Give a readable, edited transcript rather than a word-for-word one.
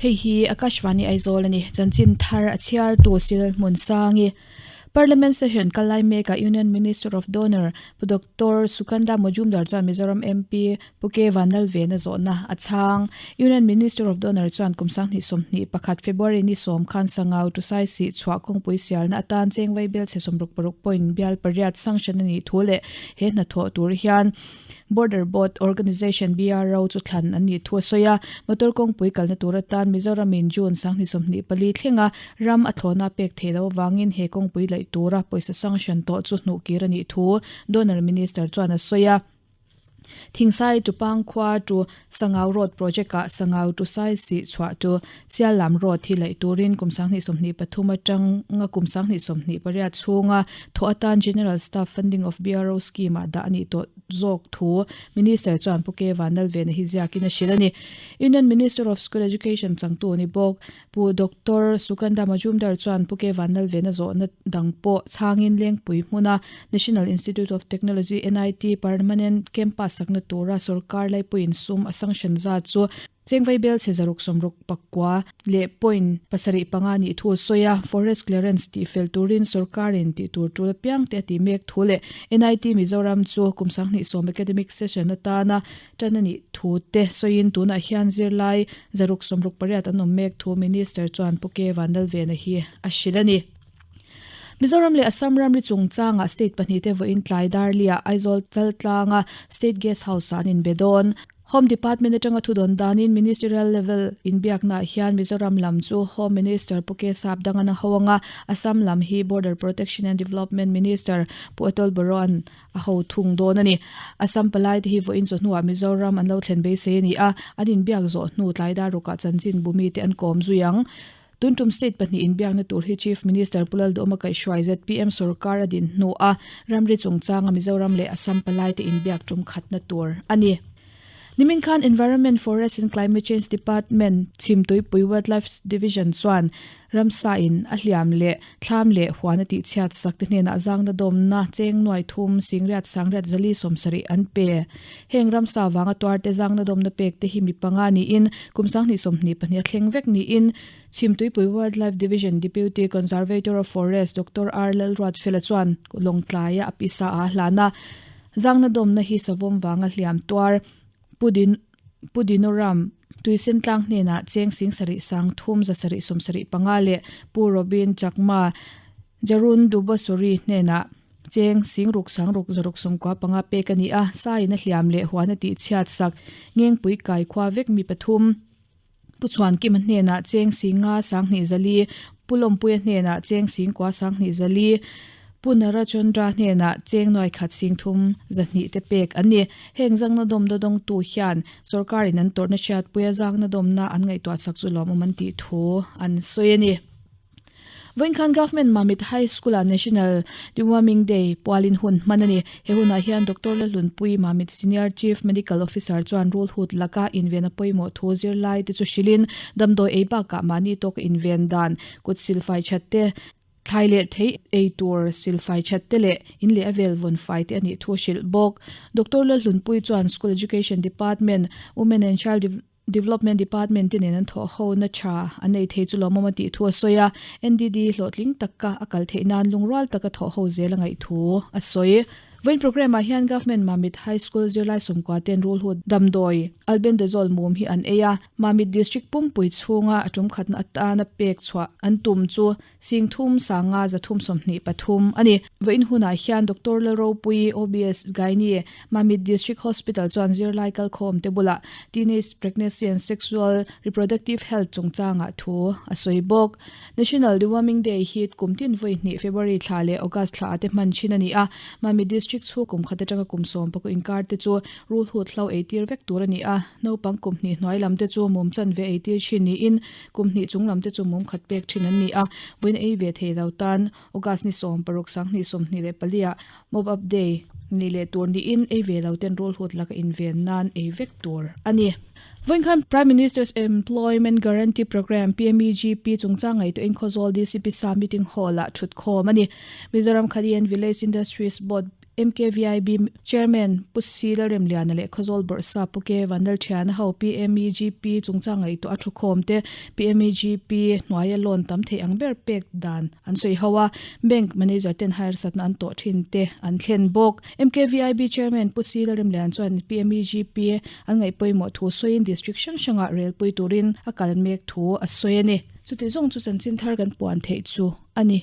Hei hi Akashvani Aizawl a ni. Chanchin thar a chhiartu Sil Hmunsangi. Parliament session kal lai mekah Union Minister of Donor Pu Doctor Sukanda Majumdar chuan Mizoram MP Pu K Vanlalvena zawhna a chhang. Union Minister of Donor chuan kum 2021 February ni sawm khan Sangau to Saisih chhuah kawngpui sialna atan chengvai bel chhe 66 point bial pariat sanction a nih thu leh he hnathawh tur hian Border Board Organisation, BRO, chu thlan an nih thu a sawi a. Motor kawngpui kalna tur atan Mizoramin June 2024 thlenga ram a thlawhna pek theih loh avangin he kawngpui laih tura pawisa sanction tawh chu hnuh kir a nih thu Donor Minister chuan a sawi a. Thingsai to Pangkhua to Sangau Road project-ah Sangau to Saisih chhuah chu Siallam Road hi laih turin kum 2023 atanga kum 2028 chhunga thawh atan General Staff Funding of BRO Scheme-ah dah a nih tawh zawk thu Minister chuan Pu K Vanlalvena hi ziakin a hrilh a ni. Union Minister of School Education changtu ni bawk Pu Doctor Sukanda Majumdar chuan Pu K Vanlalvena zawhna dang pawh chhangin Lengpui hmuna National Institute of Technology, NIT, Permanent Campus sakna tura sorkar laipuiin sum a sanction zat chu Chengvai bel chhe zaruk sawmruk pakua leh point pasarih panga nih thu a sawi a, Forest Clearance tih fel turin sorkarin tih tur tul apiang te a tih mek thu leh NIT Mizoram chu kum 20 sawm academic session atana tan a nih thu te sawiin tunah hian zirlai zaruk sawmruk pariat an awm mek thu Minister chuan Pu K Vanlalvena hi a hrilh a ni. Mizoram leh Assam ramri chungchangah state pahnihte vawiin tlai Darliah Aizawl Chaltlanga State Guest House-ah an inbe dawn. Home Department atanga thudawn danin Ministerial level inbiaknaah hian Mizoram lam chu Home Minister Pu K Sapdangan a ho anga, Assam lam hi Border Protection and Development Minister Pu Atul Boroan a ho thung dawn a ni. Assam palaite hi vawiin chawhnuah Mizoram an lo thlen beisei a ni a, an inbiak zawh hnu tlai darukah chanchin bumite an kawm zui ang. Tun tum state pahnih inbiakna tur hi Chief Minister Pu Lalduhawma kaihhruai zpm sorkar a din hnuah ramri chungchanga Mizoram leh Assam palaite inbiak tum khatna tur a ni. Nimin khan Environment, Forest and Climate Change Department Chhimtuipui Wildlife Division chuan ramsa in a hliam leh thlam leh huan a tihchhiat sak te hnenah zangna dawmna cheng nuai thum singriat sangriat zali sawmsarih an pe. Heng ramsa vanga tuarte zangna dawmna pek te hi mi panga niin kum 2024 a thleng vek niin Chhimtuipui Wildlife Division Deputy Conservator of Forest Doctor R Lalruatfela chuan Lawngtlaia a pisa a hlan a. Zangna dawmna hi savawm vanga hliam tuar Pudin Pudinoram Tuisen tlang hnenah cheng sing sarih sang thum za sarih sawm sarih panga leh Pu Robin Chakma Jarun Dubasori hnenah cheng sing ruk sang ruk zaruk sawmkua panga pek a ni a, saiin a hliam leh huan a tihchhiat sak Ngengpui kai khua vek mi pathum. Pu Chhuankima hnenah cheng sing nga sanghnih zali, Pu Lawmpuia hnenah cheng sing kua sanghnih zali, Pu Narachandra hnenah cheng nuai khat sing thum zahnih te pek an ni. Heng zangna dawmna dawngtu hian sorkarin an tawrhna hriatpuia zangna dawmna an ngaihtuah sak chu lawmawm an tih thu an sawi a ni. Vawiin khan Government Mamit High School-ah National Deworming Day pualin hun hman a ni. He hunah hian Doctor Lalhlunpui Mamit Senior Chief Medical Officer chuan rulhut laka inven a pawimawh thu zirlai te chu hrilhin damdawi ei bakah mahni tawka inven dan, kut silfai that te, thlai leh thei ei tur silfai that te leh in leh a vel vawn fai te a nih thu a hrilh bawk. Doctor Lalhlunpui chuan School Education Department, Women and Child Development Department te nen an thawh ho na tha an nei thei chu lawmawm a tih thu a sawi a, NDD hlawhtling taka a kal theih nan lungrual taka thawh ho zel a ngaih thu a sawi. Vawiin programme ah hian Government Mamit High School zirlai sawmkua ten rulhut damdawi Albendazole mum hi an ei a, Mamit District pumpui chhunga a tum khatna atana pek chhuah an tum chu Sing thum sanga zathum sawmhnih pathum a ni. Vawiin hunah hian Doctor Lalropuii, OBS Gynae, Mamit District Hospital chuan zirlai kalkhawm te bulah Teenage Pregnancy and Sexual Reproductive Health chungchangah thu a sawi bawk. National Deworming Day hi kum tin vawi hnih February thla leh August thla ah te hman thin a ni a. Mamit District chhung kum khat atanga kum sawm pakua inkar te chu rulhut hlo eitir vek tur a ni a. Naupang kum hnih hnuai lam te chu mum chanve eitir thin niin Kum hnih chung lam te chu mum khat pek thin an ni a, vawiin ei ve thei lo tan August ni sawm paruk sanghnih sawmhnih leh paliah Mop Up Day ni leh tur niin ei ve lo ten rulhut laka inven nan ei vek tur a ni. Vawiin khan Prime Minister's Employment Guarantee Programme, PMEGP, chungchang ngaihtuahin Khawzawl DCP sa meeting hall ah thutkhawm a ni. Mizoram Khadi and Village Industries Board. MKVIB Chairman Pu Si Lalremliana leh Khawzawl Bawrhsa Pu Ke Vanlalthiana ho PMEGP chungchang ngaihtuah a thukhawm te PMEGP hnuaia loan tam thei ang ber pek dan an sawi ho a, Bank Manager ten harsatna an tawh thin te an thlen bawk. MKVIB Chairman Pu Si Lalremlian chuan PMEGP an ngaih pawimawh thu sawiin District hrang hrangah relpui turin a kal mek thu a sawi a ni. Chuti zawng chu chanchin thar kan puan theih chu a ni.